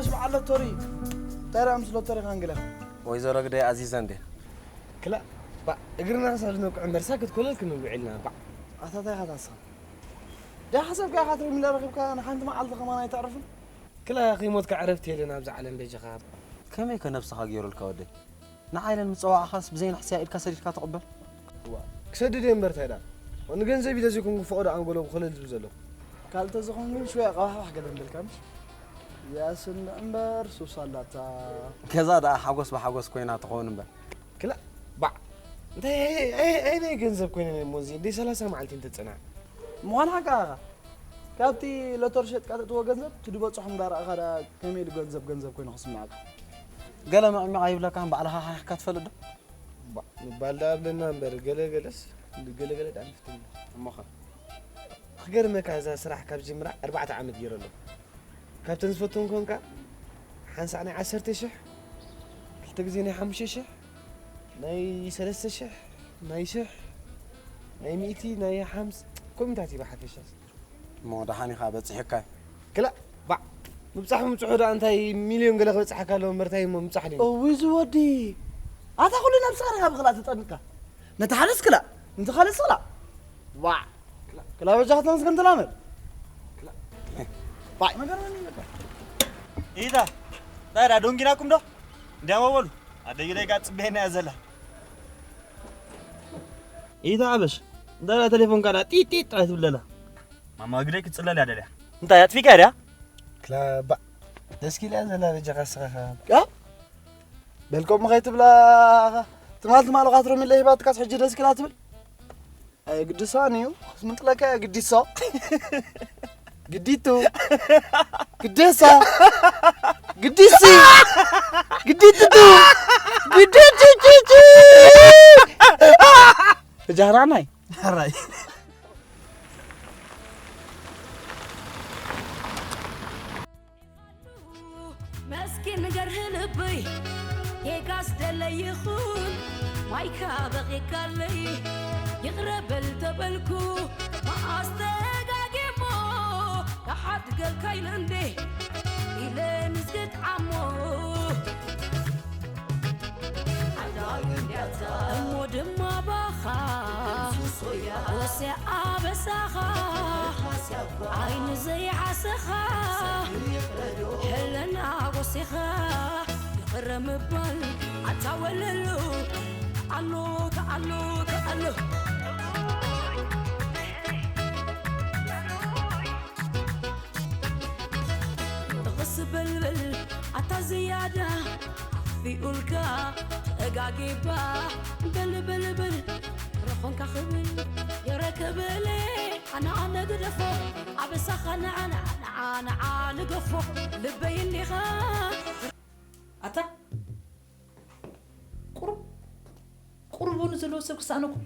እሺ በዓል ሎተሪ። እንታይ ደኣ ምስ ሎተሪ ካንግለ? ወይዘሮ ግደይ ኣዚዘ እንዴ? ክላ ባዕ እግርና ክሳብ ዝነብቅዕ እምበር ሳክት ኮለል ክንብል ውዒልና ባዕ። ኣታ እንታይ ኢኻ ታስኻ? ደኣ ሓሰብካ ኢኻ ትሪም ኢለ ረኺብካ ንሓንቲ መዓልቲ ከማን ኣይተዕርፍን? ክላ ከይሞትካ ዕረፍቲ የለን ኣብዛ ዓለም በጃኻ። ከመይ ከ ነብስኻ ገይሩልካ ወደይ? ንዓይለን ምጽዋዕኻስ ብዘይ ንሕስያ ኢድካ ሰዲድካ ትቕበል? እዋ ክሰድድ እየ እምበር ታይ ደኣ ንገንዘብ ኢለ ዘይኮንኩ ፈቐዶ ኣንጎሎም ኮለል ዝብል ዘለኹ። ካልእ ተዝኾን ግን ሽወያ ቀባሕባሕ ገለ ምበልካ ምሽ? ያስን እምበር ሱስ ኣላታ። ገዛ ደኣ ሓጎስ ብሓጎስ ኮይና ትኸውን እምበር። ክላ ባዕ እንታይ ኣይ ናይ ገንዘብ ኮይነ እሞ እዚ ደይ ሰላሳ መዓልቲ እንተጸና ምዃን ሓቃ ኢኻ። ካብቲ ሎተር ሸጥካ ተእትዎ ገንዘብ ትድበጽሖም እንዳረኣኻ ደኣ ከመይ ኢሉ ገንዘብ ገንዘብ ኮይኑ ክስምዓካ? ገለ ምዕሚቕ ኣይብለካን ባዕልኻ ሓኺኽካ ትፈልጥ ዶ? ባዕ ምባል ደኣ ኣብለና እምበር ገለ ገለስ ገለ ገለ ደኣ ንፍትን እሞኸ? ክገርመካ እዛ ስራሕ ካብ ጅምራ ኣርባዕተ ዓመት ገይረ ኣለኹ። ካብተን ዝፈትወን ኮንካ ሓንሳእ ናይ ዓሰርተ ሽሕ ክልተ ግዜ ናይ ሓሙሽተ ሽሕ ናይ ሰለስተ ሽሕ ናይ ሽሕ ናይ ሚእቲ ናይ ሓምስ ኮሚታት እዩ ብሓፈሻ። እሞ ደሓን ኢኻ በጺሑካ እዩ። ክላእ ባዕ ምብጻሕ ምብጽሑ ደኣ እንታይ ሚልዮን ገለ ክበጽሓካ ኣለዎ እምበር እንታይ እሞ ምብጻሕ ድዩ? እውይ ዝወዲ ኣታ ኩሉ ነብስኻ ዲኻ ብኽላእ ትጠንካ ነቲ ሓደስ ክላእ ነቲ ካልእስ ክላእ ዋዕ ክላእ በጃኻ ተመስገን ተላመድ ዋዕ ነገርኒ በቃ ኢታ እንታይ ደኣ ዶንጊናኩም ዶ እንዲያማ በሉ ኣደይ ግደይ ጋር ጽበየና ያዘላ ኢታ ኣበሽ እንታይ ደኣ ተሌፎንካ ደኣ ጢጥ ጢጥ ጥራይ ትብለላ ማማ ግደይ ክትጽለል እያ ደልያ እንታይ ኣጥፊካ ድያ ክላባ ደስኪልያ ዘላ በጃኻ ስኻኻ በልከም ከይትብላ ትማል ትማል ኻትሮም ኢለ ሂባትካስ ሕጂ ደስኪላ ትብል ኣየግድሳን እዩ ክስምጥለካ እያ ግዲሶ ግዲቱ ግዴሳ ግዲሲ ግዲትቱ ግዲትችቺ እጃህራናይ ራይ መስኪን ገርህ ልብይ ጌጋስ ደለይ ይኹን ማይካ በቂካለይ ይቕረ በል ተበልኩ መኣስ ተጋጌሞ ክሓድገልካ ኢለ እንዴ ኢለ ንዝግጥ ዓሞ እሞ ድማ ባኻ ወስያ ኣበሳኻ ዓይኒ ዘይሓሰኻ ሕልና ወሲኻ ይቕረ ምባል ኣታ ወለሎ ኣሎ ተኣሎ ተኣሎ ስበልበል ኣታ ዝያዳ ኣኽፊኡልካ ተጋጊባ በልበልበል ረኾንካ ክብል የረከበለ ኣነ ኣነ ግደፎ ኣበሳኻ ንዓና ንዓና ንገፎ ልበይ እንዲኻ ኣታ ቁሩብ ቁሩብ ንዘለዎ ሰብ ክሰኣነኩም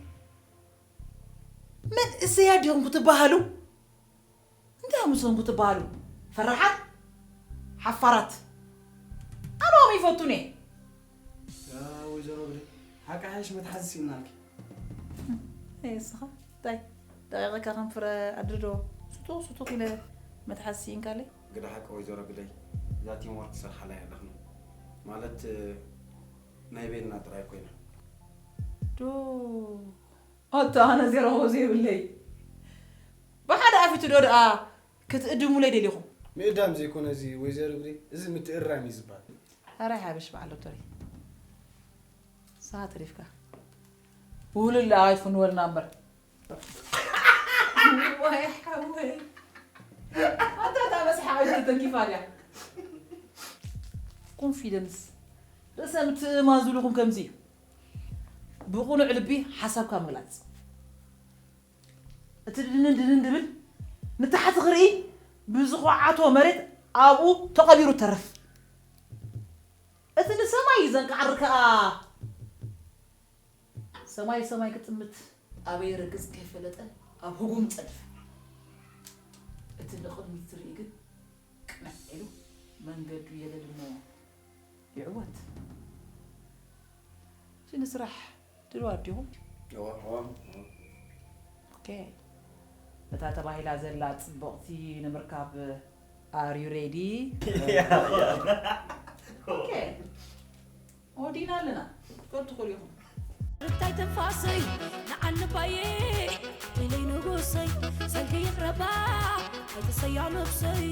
መንእሰያት ዲኹም ክትበሃሉ እንታይ ምስኹም ክትበሃሉ ፈራሓት ሓፋራት ኣነ ኦም ይፈቱን እየ ወይዘሮ ብለ ሓቂ ሓይሽ መትሓዚ ስኢናልኪ እስኻ እንታይ ደቂቕካ ከም ፍረ ኣድርዶ ስጡቕ ስጡቕ ኢለ መትሓዚ ስኢንካለይ ግደ ሓቂ ወይዘሮ ግደይ እዛ ቲምወርክ ሰርሓላ ኣለኽና ማለት ናይ ቤንና ጥራይ ኮይና ዶ ኣታ ኣነ ዜሮ ዘይብለይ ብሓደ ኣፊቱ ዶ ደኣ ክትእድሙለይ ደሊኹም ምእዳም ዘይኮነ እዚ ወይዘሮ ግደይ እዚ ምትእራም እዩ ዝበሃል ኣረ ሓበሽ በዓል ዶክተር ንስኻ ተሪፍካ ውህሉል ኣይትፍንወልና እምበር ወይ ሓወይ ኣታ እታ መስሓቕ ተተንኪፋ ድያ ኮንፊደንስ ርእሰ ምትእምማን ዝብልኹም ከምዚ እዩ ብቕኑዕ ልቢ ሓሳብካ ምግላፅ እቲ ድንን ድንን ድብል ንታሕቲ ክርኢ ብዝኾዓቶ መሬት ኣብኡ ተቐቢሩ ተረፍ እቲ ንሰማይ ዘንቃዕር ከኣ ሰማይ ሰማይ ክጥምት ኣበይ ረግጽ ከይፈለጠ ኣብ ህጉም ጸድፍ እቲ ንቕድሚት ዝርኢ ግን ቅንዕ ኢሉ መንገዱ የለልሞ ይዕወት እቲ ንስራሕ ድልዋት ዲኹም እዋ እዋ እዋ ኦኬ እታ ተባሂላ ዘላ ጽብቕቲ ንምርካብ Are you ready? Okay. ወዲና ኣለና። ክትከዱ ትኽእሉ ኢኹም። ርታይ ትንፋሰይ ንዓኒ ባየ ኢለይ ንጉሰይ ሰልፊ ይቕረባ ኣይትሰያ ነብሰይ።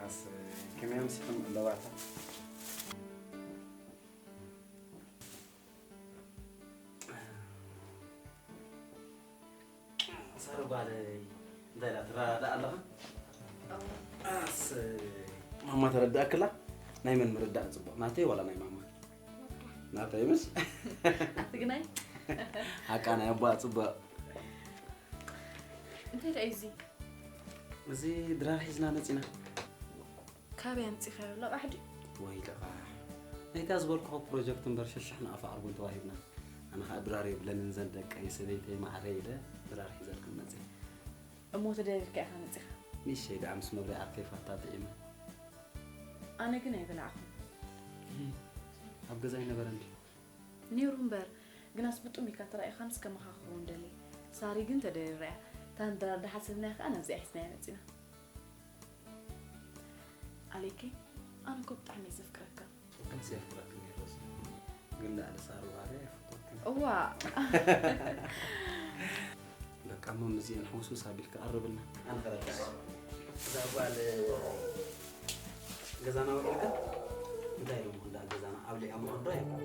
ኣስ ከመይ ኣምሲኹም ኣለዋታ? ሳሪ ጓለይ እንታይ ኢላ ትረዳእ ኣለኻ? ኣስ ማማ ተረዳእክላ? ናይ መን ምርዳእ ጽቡቕ? ናተይ ዋላ ናይ ማማ? ናተይ ምስ ኣትግናይ ሓቃ ናይ ኣቦኣ ጽቡቕ። እንታይ ደኣ እዚ? እዚ ድራር ሒዝና መጺና። ካበይ ኣምጺኻዮ? ለቓሕ ድዩ? ወይ ለቓሕ። ናይታ ዝበልኩኹ ፕሮጀክት እምበር ሸሽሕ ንኣፋ ዓርቡን ተዋሂብና። ኣነ ኸኣ ድራር የብለንን ዘን ደቀይ ሰበይተይ ማዕረ ኢለ ድራር ሒዘልክን መጺ። እሞ ተደሊልካ ኢኻ መጺኻ? ንእሽተይ ደኣ ምስ መብርሂ ዓርከይ ፋታ ጥዒመ። ኣነ ግን ኣይበላዕኹን። ኣብ ገዛ ኣይነበረን ድዩ? ነይሩ እምበር ግናስ ብጥሙይ ኢካ ተራኢኻንስ ከመኻ ክኸውን ደልየ። ሳሪ ግን ተደሪራ እያ። እታ ንድራር ድሓሰብናያ ከኣ ናብዚኣ ሒዝናያ መጺና። ኣሌከይ ኣነ እኮ ብጣዕሚ እየ ዘፍቅረካ። ብጣዕሚ እየ ዘፍቅረካ ሜሮስ። ግን ልዕሊ ሳሪ ባህርያ ይፈትወካ። እዋ በቃ እሞ ምስዚአን ሕውስውስ ኣቢልካ ቀርብልና። ኣነ ከረድኣ። እዛ ጓል ገዛና ወሪድካ እንታይ ኢሎም እንዳ ገዛና ኣብሊዖም ዶ ይብሉ።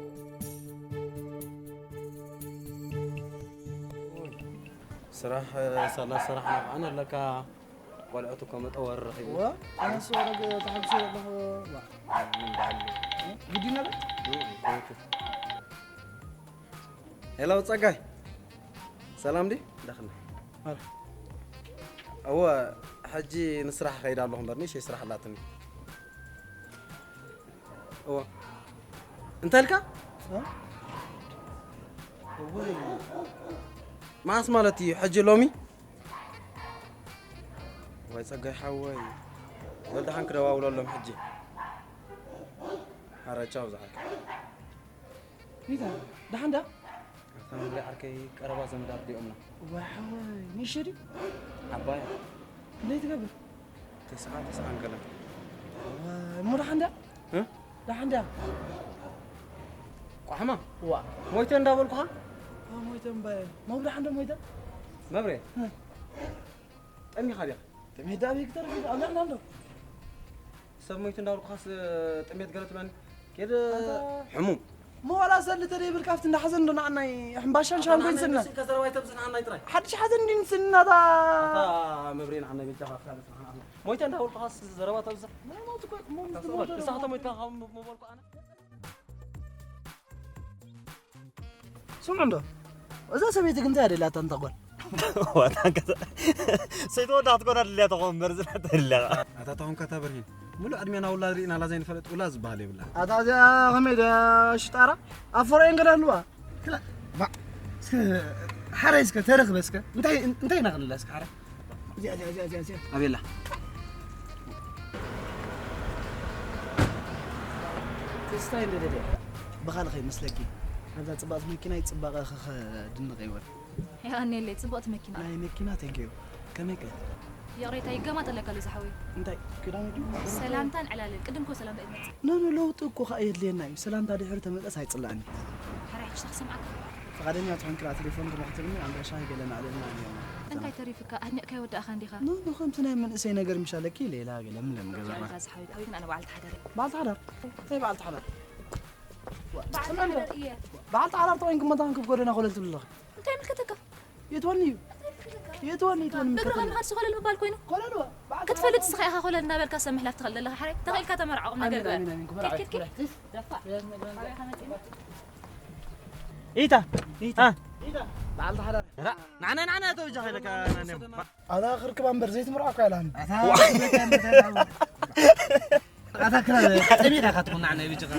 ስራሕ ሳላ ስራሕ ናብዓን ኣለካ። ቆልዑት እኮ መጠወሪ ረኺቡ። ዋ ኣነስ ወረግ ተሓግሶ ኣለኹ። ዋ ግዲ ነበር። ሄሎ ጸጋይ፣ ሰላም ዲ? ደኽና። እወ፣ ሕጂ ንስራሕ ኸይድ ኣለኹ እምበር፣ ንእሽተይ ስራሕ ኣላትኒ። እወ። እንታይ ኢልካ? እወ። መዓስ ማለት እዩ? ሕጂ ሎሚ? ወይ ጸጋይ ሓወይ፣ በል ደሓን ክደዋውለሎም ሕጂ። ሓረ ቻው ዝዓርከይ። ሪታ፣ ደሓን ዳ? እታ መብርሂ ዓርከይ ቀረባ ዘመድ ኣዲኦምና። ዋይ ሓወይ፣ ንእሽቶ ድዩ? ዓባይ። ክንደይ ትገብር? ተስዓን ተስዓን ገለን። ዋይ፣ እሞ ደሓን ዳ? እ? ደሓን ዳ? ቋሕማ? ዋ። ሞይተ እንዳበልኩኻ? ዋ፣ ሞይተ እምባየ። መብርሂ ደሓን ዶ ሞይተ? መብርሂ? እ። ጠሚኻ ዲኻ? ጠሚየ ዳኣ ኣበይ ክተርፍ ኢሉ? ኣብ ላዕሊ ኣሎ። ሰብ ሞይቱ እንዳበልኩኻስ ጥሜት ገለ ትብለኒ? ኬድ ኣታ ሕሙም። እሞ ዋላ ሰሊ ተደይብልካ ኣብቲ እንዳሓዘን ዶ ንዓናይ ሕምባሻን ኣታ ሻንጎይን ንዓናይ ስና? ንስንካ ዘረባ ኣይተብዝሕ ንዓናይ ጥራይ። ሓድሽ ሓዘን እንዲ ንስና እታ ኣታ መብሬ ንዓናይ በጃኻ ካልእ ስራሕ ንዓና። ሞይተ እንዳበልኩኻስ ዘረባ ተብዝሕ? ናይ ሞት እኮ እሞ ምስ ኣታ ዝሞተ ንሳኻ ዶ ተሞይትካ ካብ ምበልኩ ኣነ? ስምዑ እንዶ፣ እዛ ሰበይቲ ግን እንታይ እያ ደልያታ እንታ ጓል? ዋታ እንከ-፣ ሰይቲ ወዳ ክትኮና ድልያ ተኾን መርዝና ተድልያ። ኣታ ታሁን ከታ በርሂን፣ ሙሉእ ዕድሜና ውላድ ርኢናላ ዘይንፈልጥ ውላድ ዝበሃል የብላ። ኣታ እዚኣ ከመይ ድያ ሽጣራ? ኣፎረየን ገለ ኣለዋ። ክላ-፣ ባ-፣ እስከ፣ ሓረይ እስከ ተረኽበ እስከ። እንታይ፣ እንታይ ኢና ክንብላ እስከ ሓረይ? እዚኣ፣ እዚኣ፣ እዚኣ፣ እዚኣ፣ እዚኣ። ኣቤላ። ትዝታይ እንደ ደደ። ብኻልኸ ይመስለኪ? ናብዛ ጽባቕቲ መኪና ይጽባቐ ኸኸ ድንቕ ይወል። የቐንየለይ፣ ጽብቕቲ መኪና። ናይ መኪና ተንኪዩ። ከመይ ከ? ይቕሬታ፣ ይገማጠለካ ኣሎ ዝሓወይ። እንታይ? ክዳን ድዩ? ሰላምታን ዕላልን። ቅድም እኮ ሰላምታ እዩ ዝመጽእ። ኖ፣ ኖ፣ ለውጢ እኮ ኸኣ የድልየና እዩ። ሰላምታ ድሕሪ ተመጸስ ኣይጽላእን እዩ። ሕራይ ሕጂ ክሰምዓካ። ፍቓደኛ ትኾንኪ ደኣ ቴሌፎን ክመኽትብኒ፣ ኣንዳ ሻሂ ገለ ንዕልልና ኣለና። እንታይ ተሪፍካ? ኣድኒቕካ ኣይወዳእኻን ዲኻ? ኖ፣ ኖ፣ ከምቲ ናይ መንእሰይ ነገር ምሻለኪ፣ ሌላ ገለ ምን ለምን ገበርና። ጃንካ ዝሓወይ፣ ሓወይ ግን ኣነ በዓልቲ ሓዳር እየ። በዓልቲ ሓዳር? እንታይ በዓልቲ ሓዳር? በዓል ሓዳር እየ። በዓል ሓዳር ተኾይንኪ እሞ እንታይ ኮንኪ ጎደና ኮለል ትብሊ ኣለኺ? እንታይ ይምልከተካ? የትወኒ እዩ? የትወኒ፣ የትወኒ እግርኻ ይምልከተኒ? ምኻድ ስኸለል ምባል ኮይኑ? ኮለል በ-፣ በዓል ክትፈልጥ ሓዳር እስኻ ኢኻ ኮለል እናበልካ ሰብ ምሕላፍ ትኽእል ዘለኻ ሓራይ? ተኽኢልካ ተመርዖ ቁም ነገር ኣሚን፣ ግበር። ኣሚን፣ ኣሚን፣ ክብር ኪድ፣ ኪድ፣ ዓወት፣ ኪድ። ክብር ዓወት። ደፋር። ኣበይ ኢኻ መጺእና? ኢታ፣ ኢታ። በዓል ሓዳር። ራ-፣ ናዕና፣ ናዕና፣ እቶ ብጃኻ ኢለካ፣ ናዕና። ኣታ ክርክባ እምበር ዘይትምርዖ እኮ ኢላኒ። ኣታ፣ ኣታ ክላ፣ ጠሚዳ ኢኻ ትኹን፣ ናዕና፣ ብጃኻ።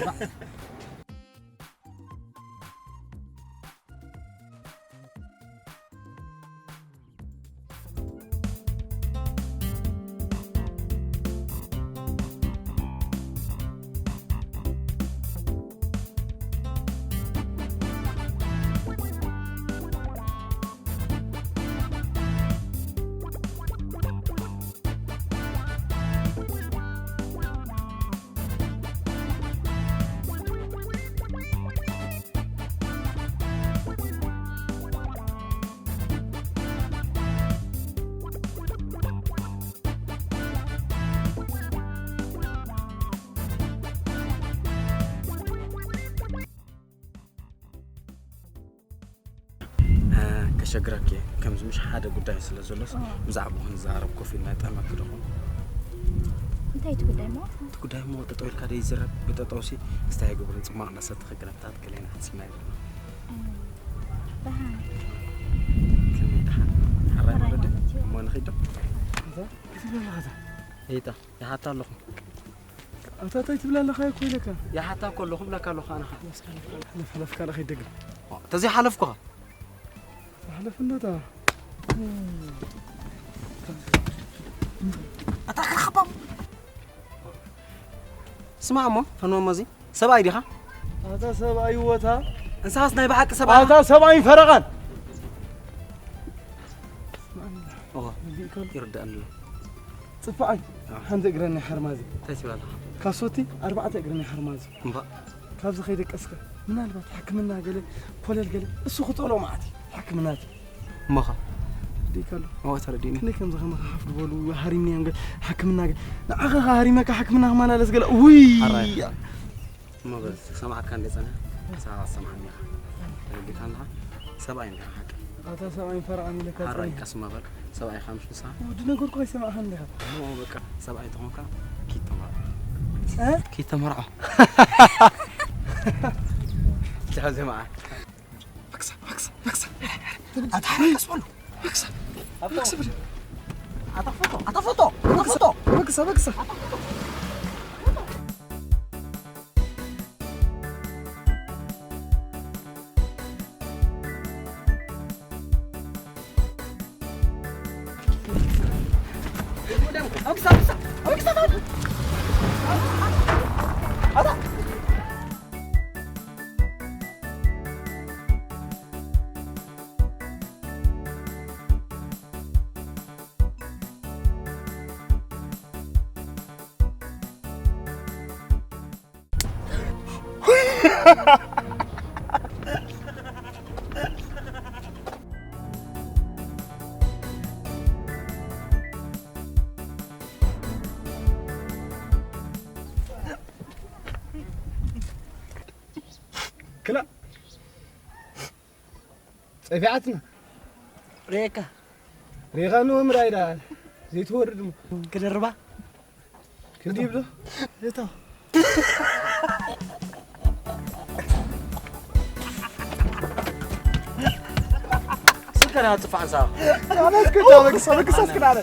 ከሸግረኪ እየ። ከምዚ ምሽ ሓደ ጉዳይ ስለ ዘሎስ፣ ኦ። ብዛዕባኡ ክንዛረብ ኮፍ ኢልና ይጠዕመኪ ዶ? እንታይ እቲ ጉዳይ እሞ? እቲ ጉዳይ እሞ ጠጠው ኢልካ ደይዝረብ፣ ብጠጠውሲ እስታይ ግብሪ ጽማቕ እናሰተኺ ግረብታት ገሌና ሓንሲብና ይብለና። እም፣ ደሓን። ከመይ ደሓን? ሓራይ ሓራይ ማለት ድዩ? ማለት እዩ። እሞ ንኺድ ዶ? እንታይ? እንታይ ትብለና ኸታ? ይታ፣ ይሓታ ኣለኹ። ኣታ እንታይ ትብል ኣለኻ እኮ ኢለካ። ይሓታ እኮ ኣለኹ ብለካ ኣለኹ ኣነ ኸ። ሓለፍ፣ ሓለፍ፣ ሓለፍ፣ ካልእ ከይትደግም። ተዘይሓለፍኩ ኸ? ሓለፍነታ። ኣታ ከሓባም። ስማዕ እሞ፣ ፈንዋሞ እዚ ሰብኣይ ዲኻ? ኣታ ሰብኣይ ወታ። እንስኻስ ናይ ብሓቂ ሰብኣይ ኣታ ኢኻ? ሰብኣይን ፈረቓን። ስማዕኒ። ኦሆ፣ ነቢእካ ኣሎ። ይርዳእኒ ኣሎ። ጽፋዓይ፣ ኣዎ። ሓንቲ እግረን ናይ ሓርማዝ። እንታይ ትብል ኣለኻ? ካሶቲ ኣርባዕተ እግረን ናይ ሓርማዝ። እምባ። ካብዚ ከይደቀስካ፣ ምናልባት ሕክምና ገለ፣ ኮለል ገለ፣ እሱ ክጸልኦ መዓት እዩ፣ ሕክምና እቲ። እሞኻ? ዲካ ኣሎ። እሞ ተረዲእኒ። ክንደይ ከምዚ ከማኻ ሓፍ ዝበሉ፣ ሃሪምናዮም ገለ፣ ሕክምና ገለ። ንዓኻ ከ ሃሪመካ ሕክምና ክመላለስ ገለ፣ ውይ! ሓራይ። እሞ በል፣ ክሰምዓካ እንደ ጸንሐ፣ ክሳብ ኣሰምዓኒ ኢኻ። ተረዲእካ ኣለኻ? ሰብኣይ እንዲኻ ሓቂ። ኣታ ሰብኣይ ፈርዖን ኢለካ ሓራይ ጸኒሐ። ቀስ እሞ በል፣ ሰብኣይ ኢኻ ምሽ ንስኻ? ወዲ ነገርኩ ኣይሰማዕኻን እንዲኻ? እሞ በቃ፣ ሰብኣይ ተኾንካ፣ ኪድ ተመርዖ። እ? ኪድ ተመርዖ። ትሕዚ መዓ። በክሳ፣ በክሳ፣ በክሳ። ኣታ ሓራይ ቀስ በሉ። በክሳ። በክሳ በሉ። ኣታ ፎቶ፣ ኣታ ፎቶ፣ ኣታ ፎቶ። በክሳ፣ በክሳ። ክላ ጸፊዓትና። ሬካ። ሬኻ ንወምራ ኢዳ ዘይትወርድ እሞ። ክደርባ? ክንዲ ይብሎ? እቶ። ስልከና ጽፋዕ ንሳ። ኣመስግን፣ ኣመስግን፣ ኣመስግን ኣለ።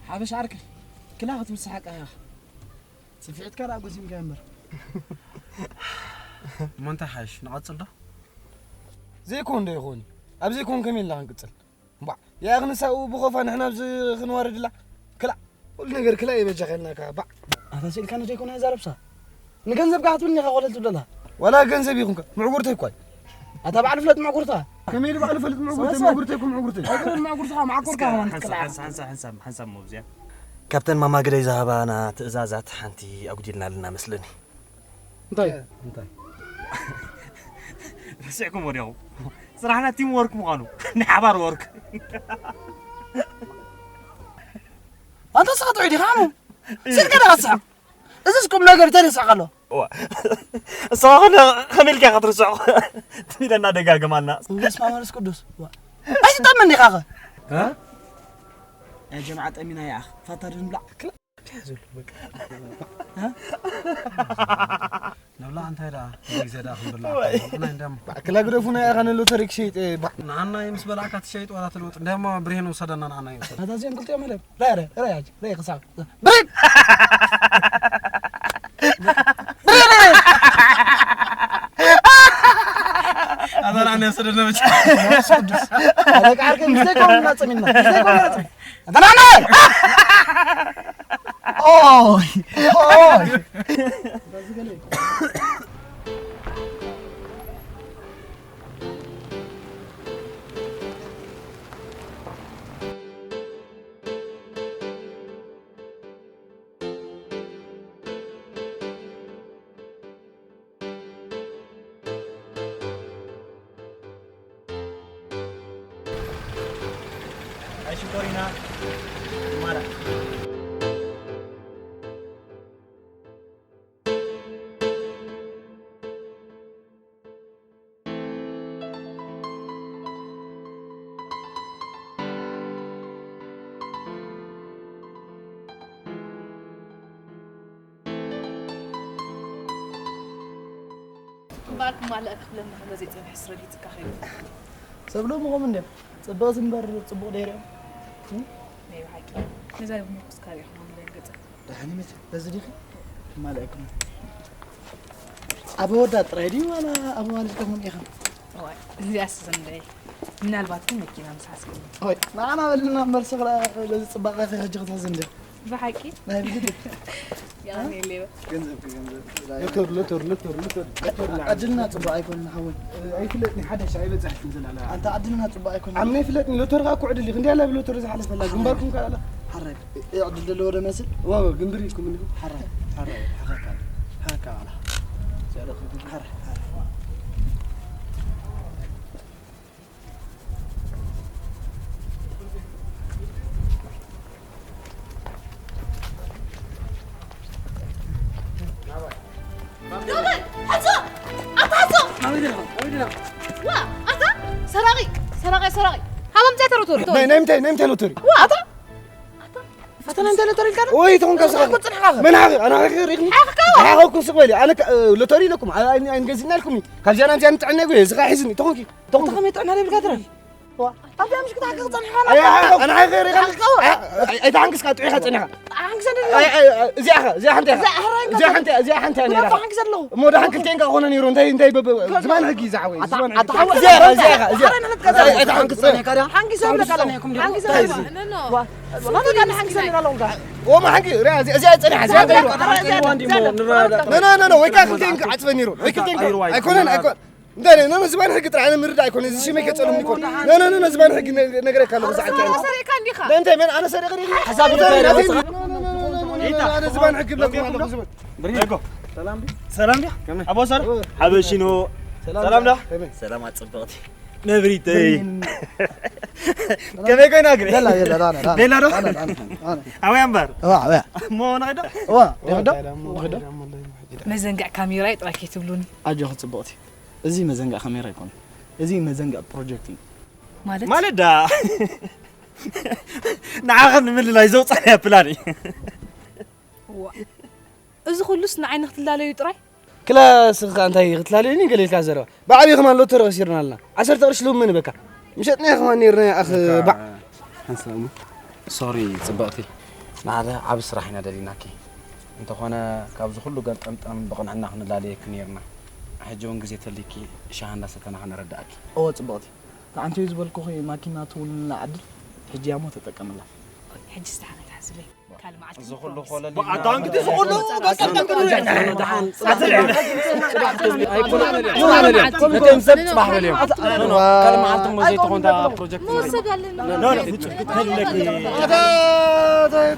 ሓበሽ ዓርከይ፣ ክላ ክትብል ሰሓቃ ኢኻ። ስፍዒትካ ደኣ ጎሲምካዮ እምበር። እሞ እንታይ ሓይሽ፣ ንቐጽል ዶ? ዘይኮን ዶ ይኾን? ኣብ ዘይኮን ከመይ ኢልና ክንቅጽል? እምባዕ፣ ያ ክንሳኡ ብኾፋ ንሕና ኣብዚ ክንዋርድላ? ክላእ፣ ኩሉ ነገር ክላእ ይበጃኸልናካ፣ ባዕ። ኣታ ስኢልካ ንዘይኮነ ኣይዛረብሳ። ንገንዘብ ከኣ ትብለኒ ኢኻ ኮለል ትብለላ። ዋላ ገንዘብ ይኹንካ፣ ምዕጉርተይ እኳ እዩ። ኣታ ባዕሉ ፍለጥ ምዕጉርታ። ከመይ ኢሉ ባዕሉ ፈልጥ ምዕጉርተይ፣ ሰበ ሰብ። ምዕጉርተይ እኮ ምዕጉርተይ። እግርን ምዕጉርትኻ መዓኮርካ ሓንሳብ፣ ከማን ሓንሳብ፣ ትቅልዓል። ሓንሳብ፣ ሓንሳብ፣ ሓንሳብ ሞብዝያ። ካብተን ማማ ግደይ ዝሃባና ትእዛዛት ሓንቲ ኣጉዲልና ኣለና መስለኒ። እንታይ እንታይ ረሲዕኩም ወዲኹም። ስራሕና ቲም ወርክ ምዃኑ ናይ ሓባር ወርክ። ኣንተ ስኻ ጥዑይ ዲኻ ኣኑ ስልከ ዳ ስሕቕ። እዚስ ቁም ነገር ተደስቕ ኣሎ። እሳ ኸነ ከመይ ኢልካ ክትርስዖ ትብለና ደጋግማልና። በስመ ኣብ መንፈስ ቅዱስ። ኣይትጠምን ዲኻ ኸ? ያ ጀምዓ ጠሚና ይኣኽ ፋታ ድንብላዕ። ንብላ እንታይ ደኣ ግዜ ደኣ ክንብላ ኣና እንደም ክላ ግደፉና ኢኻ ንሎተሪ ክሸይጥ ንዓና ምስ በላዕካ ትሸይጥ ዋላ ትልውጥ እንደሞ ብርሄን ውሰደና ንዓና ይውሰድ ኣታ እዚኦም ክልቲኦም መደብ ራይ ራይ ራይ ራይ ክሳብ ብሬን ኣታ ንዓና ይውሰደና ብቻ ደቂ ዓርከይ ምስ ዘይኮኑ ናጽም ኢልና ምስ ዘይኮኑ ናጽም ኣታ ንዓና ኦይ ኦይ ኣይሽኮሪና ማራ እምበኣር ክማልኣ ክብለኒ ከሎ ዘይጸንሐ ስረዲትካ ከይዱ። ሰብ ሎሚ ከምኡ እንድዮም። ጽብቕቲ እምበር ጽቡቕ ደይርዮም። ናይ ብሓቂ ነዛ ምርኩስ ካበይ ክመምለኒ ገጸ። ደሓን ይመጽእ። በዚ ዲኺ? ክማልኣኩም። ኣብ ኣወዳት ጥራይ ድዩ ዋላ ኣብ ኣዋልድ ከምኡ ኢኻ? እዋይ፣ እዚኣስ ዘንበይ። ምናልባት ግን መኪና ምስ ሓዝክኒ። ኦይ፣ ንዓና በልና እምበር ስኽላ በዚ ጽባቐ ከ ሕጂ ክትሕዝ እንድያ። ብሓቂ ናይ ብግዲ ያኔ ሌባ ገንዘብ ገንዘብ ሎተር ሎተር ሎተር ሎተር ሎተር ዕድልና ጽቡቕ ኣይኮነን ሓወይ። ኣይፍለጥኒ ሓደ ሻ ኣይበጻሕትን ዘላላ ኣንተ ዕድልና ጽቡቕ ኣይኮነን። ዓምና ይፍለጥኒ ሎተር ካ እኮ ዕድል እዩ ክንዲ ያላ ብሎተር ዝሓለፈላ ግንባርኩም ካ ያላ ሓራይ ዕድል ደሎ ወደ መስል ዋ ግንብር ኢልኩም እንዲሁ ሓራይ ሓራይ ሓካ ሓካ ኣላ ዘረኹ ሓራይ ሓራይ ዶበል! ኣቶ! ኣታ ኣቶ! ዋ! ኣታ! ሰራቂ! ሰራቂ! ሰራቂ! ሃብ ኣምፅያ ተረቶሪ! ናይ ናይ ምንታይ ናይ ምንታይ ሎተሪ? ዋ! ኣታ! ኣታ ናይ ምንታይ ሎተሪ ኢልካ? ወይ ተኾንካ ስኻ መን ሓቂ ኣነ ሓቂ ሪኽኒ ሓቂ እኮ ስቕ በሊ ኣነ ሎተሪ ኢለኩም ኣይንገዝእና ኢልኩም ካብዚኣ ናብዚኣ ንጥዕና ይጎየ ስኻ ሒዝኒ ተኾንኪ ተኾንካ ከመይ ጥዕና ዘይብልካ ትረን ኣብዚኣ ምሽ ክትሓቂ ክፀንሕኻ ኣነ ሓቂ ሪኻ ኣይተሓንክስካ ጥዑኻ ፀኒኻ እዚኣ ኸ እዚኣ ሓንቲ እዚኣ ሓንቲ እዚኣ ሓንቲ እዚኣ ሓንቲ ነይራ ሓንኪ ዘለኹ እሞ ደሓን ክልቴን ከ ክኾነ ነይሩ እንታይ እንታይ ዝባን ሕጊ ዝዓወይ ዝባን ሕጊ እዚኣ ኸ እዚኣ ኸ እዚኣ ኸ ኣይተሓንክስ ፀኒሕካ ድያ ሓንኪ ዘለካ ሓንኪ ዘለካ ኦማ ሓቂ ሪኣ እዚኣ እዚኣ ጸኒሓ እዚኣ ቀይሩ ኖ ኖ ኖ ወይ ከዓ ክልቴን ዓጽፈ ነይሩ ወይ ክልቴን ኣይኮነን ኣይኮን እንታይ ነው ነው ዝባን ሕግ ጥራሕ ምርዳ ኣይኮነ እዚ ሽመይ ከጸሉ ይኮን ኖ ኖ ኖ ዝባን ሕግ ነገር ካለ ብዛዕካ ሰሪካ እንዲኻ እንታይ መን ኣነ ሰሪቅ ሪ ሓሳብ እንታይ ዝባን ሕግ ብለኩም ኣለኹ ዝባን ሰላም ዲ ኣቦ ሰር ሓበሺኖ ሰላም ዳ ሰላም ኣጽብቕቲ ነብሪተይ ከመይ ኮይና ግረ ቤላ ቤላ ዳና ዳና ቤላ ዶ ዳና ዳና ዳና ኣበይ ኣምበር እዋ እዋ እሞ ንኸዶ እዋ ንኸዶ ንኸዶ መዘንግዕ ካሜራ ጥራይ ከይትብሉኒ ኣጆኺ ጽብቕቲ እዚ መዘንግዕ ካሜራ ኣይኮነ እዚ መዘንግዕ ፕሮጀክት እዩ ማለት ማለት ዳ ንዓኸ ንምልላይ ዘውፃእናያ ፕላን እዩ እዚ ኩሉስ ንዓይ ንክትላለዩ ጥራይ ክላስ ኸ እንታይ ክትላለዩኒ ገለ ኢልካ ዘረባ ብዓብዪ ከማን ሎተሪ ከሲርና ኣለና ዓሰርተ ቅርሺ ልውመን በካ ምሸጥና ከማን ነርና ኣኽ ባዕ ሓንሳብ ሶሪ ፅብቕቲ ንሓደ ዓብ ስራሕ ኢና ደሊናኪ እንተኾነ ካብዚ ኩሉ ገርጠምጠም ብቕንዕና ክንላለየኪ ነርና ሕጂ እውን ግዜ ተሊኪ ሻሃ እንዳሰተና ከነረድኣኪ እወ ፅብቕቲ ተዓንተዩ ዝበልኩኺ ማኪና ትውንና ዕድል ሕጂ ያሞ ተጠቀምላ። ሕጂ ስተሓነ ትሓስበይ ካልእ መዓልቲ እዚ ኩሉ ኮለል ኣታ እንግዲህ እዚ ኩሉ በቃ ኣይኮነን ነቶም ሰብ ፅባሕ በልዮም ካልእ መዓልቲ እሞ ዘይትኾን እታ ፕሮጀክት መውሰድ ኣለና መውሰድ ክትፈለጊ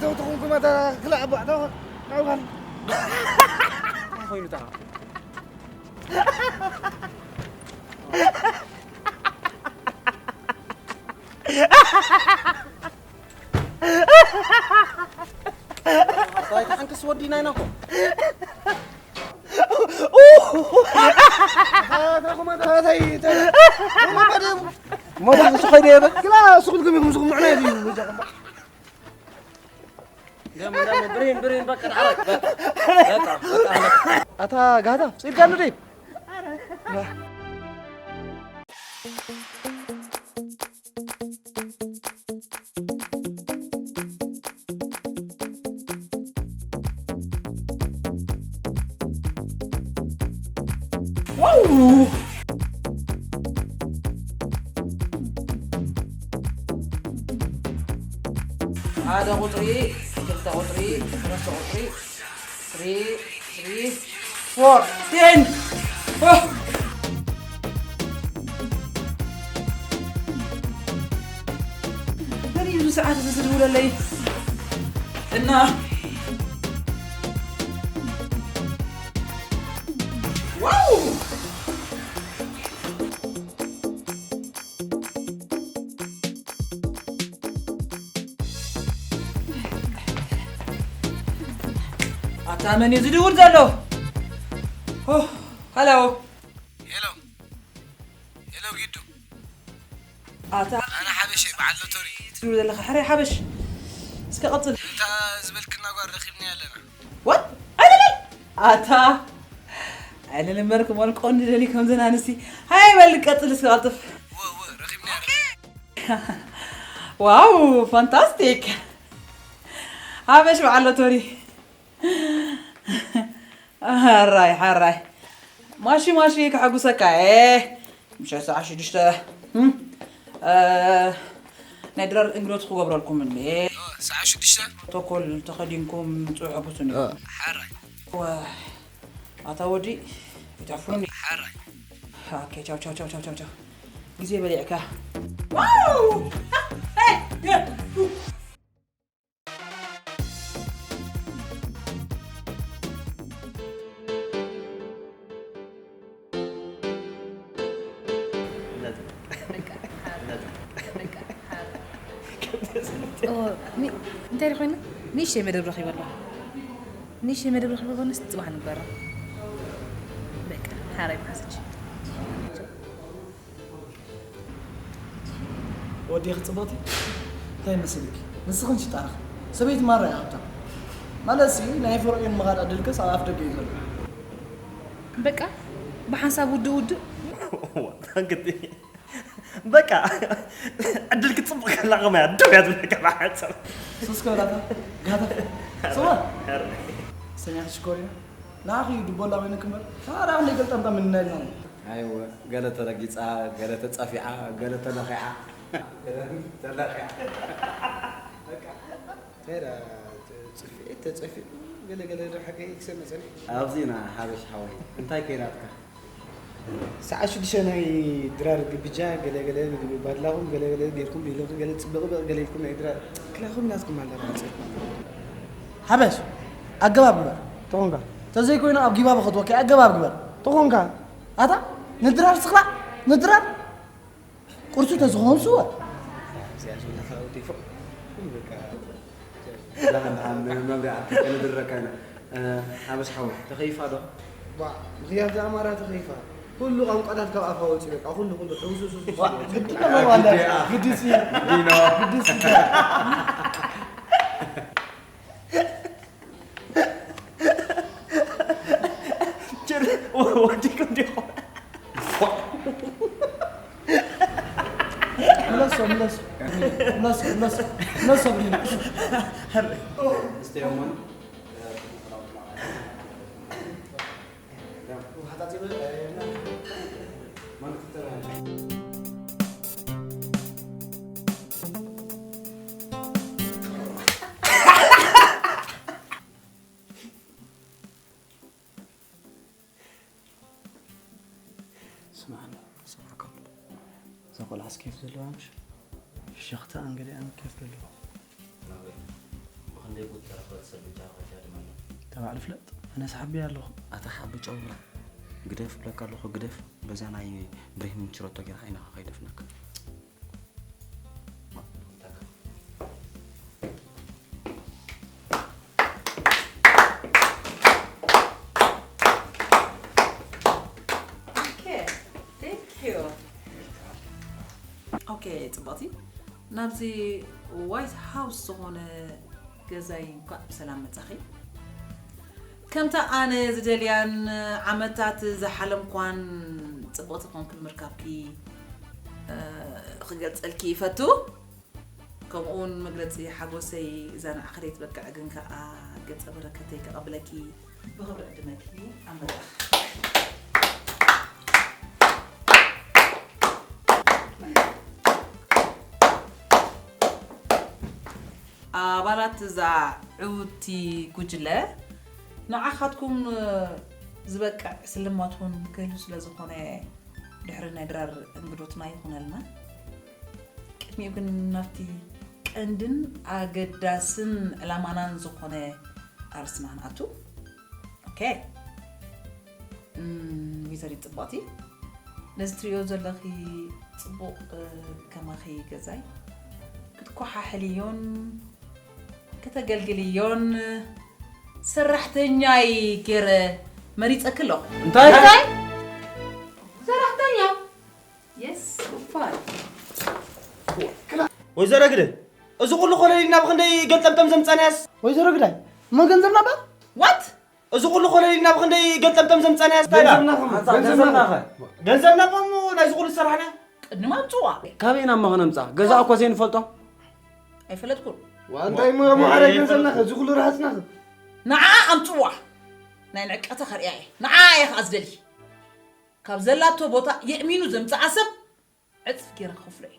ተውትኹንኩም ኣታ ክላእ ኣባዕ ተው። ናውጋን። እንታይ ኮይኑ ተራ እንታይ ተሓንክስ ወዲና ኢና እኮ ሞት ንሱ ኸይደ የበ ግላ ስኹልኩም ኢኹም ስኹም ምዕናይ ድዩ ደም ደም ብሬን ብሬን በቃ ተዓረቅ በቃ በቃ በቃ ኣታ ጋታ ስኢልካኒ ደይ ሓደ ቁፅሪ ክልተ ቁፅሪ ሰለስተ ቁፅሪ Three, three, four, ten. Oh. መን እዩ ሰዓት እዚ ዝድውለለይ? እና ዋው! ኣታ መን እዩ ዝድውል ዘሎ? ኦ፣ ሃሎ። ሄሎ ሄሎ ጊዱ ኣታ ኣነ ሓበሸ በዓል ሎቶሪ ትድውል ዘለኻ ሕራይ ሓበሽ። እስከ ቀጽል። እታ ዝበልክና ጓል ረኺብናያ ኣለና ዋት? ኣለለ ኣታ ዕልል እምበር ክመልቆ ንደሊ ከምዘን ኣንስቲ ሃይ በል ቀጽል እስከ ቀልጥፍ እወ እወ ረኺብናያ ዋው ፋንታስቲክ ሓበሽ በዓል ሎቶሪ ሕራይ ሕራይ ማሺ ማሺ ከሐጉሰካ እ ምሸት ሰዓት ሽዱሽተ እም፣ እ፣ ናይ ድራር እንግዶት ክገብረልኩም እንዴ ሰዓት ሽዱሽተ ፕሮቶኮል ተኸዲንኩም ምፅኡ ሕጉሱኒ ሓራይ ወ- ኣታ ወዲ ይጠፉኒ ሓራይ ኦኬ ቻው ቻው ቻው ቻው ቻው ቻው ግዜ በሊዕካ ዋው እንታይ ደኾይኑ ንእሽተይ መደብ ረኺበ ኣለኹ ንእሽተይ መደብ ረኺበ ኮነስ ፅባሕ ንግበራ በቃ ሓራይ መሓዝች ወዲኺ ጽብቕቲ እንታይ ይመስልኪ? ንስኽን ሽጣርኽ ሰበይቲ ማራ እያ ሃብታም። ማለትሲ ናይ ፈርኦን ምኻድ ዕድልክስ ኣብ ኣፍ ደገ እዩ ዘሎ። በቃ ብሓንሳብ ውድእ ውድእ ዋጣንክቲ በቃ ዕድልኪ ጽቡቕ ከላ ከማያ ደው እያ ትብለካ ብሓንሳብ ሱስ ከብላታ ጋታ ስማ ሰሚዕኪ ሽኮሪና ንዓኺ እዩ ድቦላ ኮይነኪ እምበር ታዲያ ክንደይ ገልጠምጠም እንልና ኢና። ኣይወ ገለ ተረጊጻ፣ ገለ ተጸፊዓ፣ ገለ ተለኺዓ፣ ገለ ተለኺዓ። እንታይ ደኣ ጽፍዒ ተጸፊዑ ገለ ገለ ዶ ሓቀይ ክሰምዕ ጸኒሐ። ኣብዚ ኢና ሓበሽ ሓወይ እንታይ ከይናትካ? ሰዓት ሽዱሽተ ናይ ድራር ግብጃ ገለ ገለ ባድላኹም ገለ ገለ ጌርኩም ቢለኹ ገለ ጽብቕ ብቕ ገለ ኢልኩም ናይ ድራር ክላኹም ናትኩም ኣላ ብሓጺር። ሓበሽ ኣገባብ ግበር። ተኾንካ። ተዘይኮይኑ ኣብ ጊባቦ ክትወኪ ኣገባብ ግበር። ተኾንካ። ኣታ ንድራር ስኽላ ንድራር ቁርሱ ተዝኾን ስወ። ደሓን ደሓን መብሪያ ከነድረካ ኢና። ሓበሽ ሓወይ ተኸይፋ ዶ? ባ ምኽንያት ኣማራ ተኸይፋ ኩሉ ቋንቋታት ካብ ኣፋ ወፂ በቃ ኩሉ ኩሉ ሕውስውስውስ ግድስ ግድስ ወዲኩም ዲኹም ምለሶ ምለሶ ምለሶ ምለሶ ምለሶ ብሪና እስቲ የሞን ስማዕኒ ስማዕካ እዛ ቆልዓስ ኬፍ ዘለዋ ምሽ ፍሽኽታኣን ገሊኣን ኬፍ ዘለዋ ናበይ ብኸ ዘይቁጸር ሕብረተሰብ ብጃ ከጃድም ኣሎ። ተባዕል ፍለጥ ኣነ ሰሓቢ ኣለኹ። ኣታ ሓቢ ጨው ብላ ግደፍ ብለካ ኣለኹ ግደፍ። በዛ ናይ ብሬህን ችረቶ ጌርካ ዓይንኻ ከይደፍነካ። ኦኬ፣ thank you። ኦኬ፣ ጽቡቕቲ ናብዚ ዋይት ሃውስ ዝኾነ ገዛይ እንኳዕ ብሰላም መጻኺ። ከምታ ኣነ ዝደልያን ዓመታት ዝሓለምኳን ጽቡቕቲ ኮንኪ ምርካብኪ ክገልጸልኪ ይፈቱ። ከምኡውን መግለጺ ሓጎሰይ እዛ ንዓኺ ዘይትበቅዕ ግን ከኣ ገጸ በረከተይ ከቐብለኪ ብኽብሪ ዕድመኪ ኣብ መድረኽ። ኣባላት እዛ ዕውቲ ጉጅለ ንዓኻትኩም ዝበቅዕ ስልማት እውን ክህሉ ስለ ዝኾነ ድሕሪ ናይ ድራር እንግዶትና ይኹነልና። ቅድሚኡ ግን ናብቲ ቀንድን ኣገዳስን ዕላማናን ዝኾነ ኣርስትና ንኣቱ። ኦኬ። እም፣ ወይዘሪት ጽቡቕቲ፣ ነዚ ትሪኦ ዘለኺ ጽቡቕ፣ እ፣ ከማኺ ገዛይ ክትኮሓሕልዮን ከተገልግልዮን ሰራሕተኛይ ገይረ መሪጸኪ ኣለኹ። እንታይ? እንታይ? ሰራሕተኛ? የስ፣ እፋይ። ወይዘሮ ግደ፣ እዚ ኩሉ ኮለል ኢልና ብኽንደይ ገልጠምጠም ዘምጻናያስ? ወይዘሮ ግዳይ፣ እሞ ገንዘብና ባ? ዋት? እዚ ኩሉ ኮለል ኢልና ብኽንደይ ገልጠምጠም ዘምጻናያስ? ታዲያ? ገንዘብና ኸ? ገንዘብና ኸ? ገንዘብና እሞ ናይዚ ኩሉ ዝሰራሕና? ቅድም ኣምጽዋ። ካበይ ኢና እማ ክነምጻ? ገዛ እኳ ዘይንፈልጦ። ኣይፈለጥኩን። ዋንታይ እሞ ረሞ ሓደ ገንዘብና ኸ? እዚ ኩሉ ረሃጽና ኸ? ንዓ ኣምጽዋ። ናይ ንዕቀታ ከርእያ እየ። ንዓ እየ ኸኣ ዝደሊ። ካብ ዘላቶ ቦታ የእሚኑ ዘምጽኣ ሰብ ዕጽፍ ገይረ ክኸፍሎ እየ።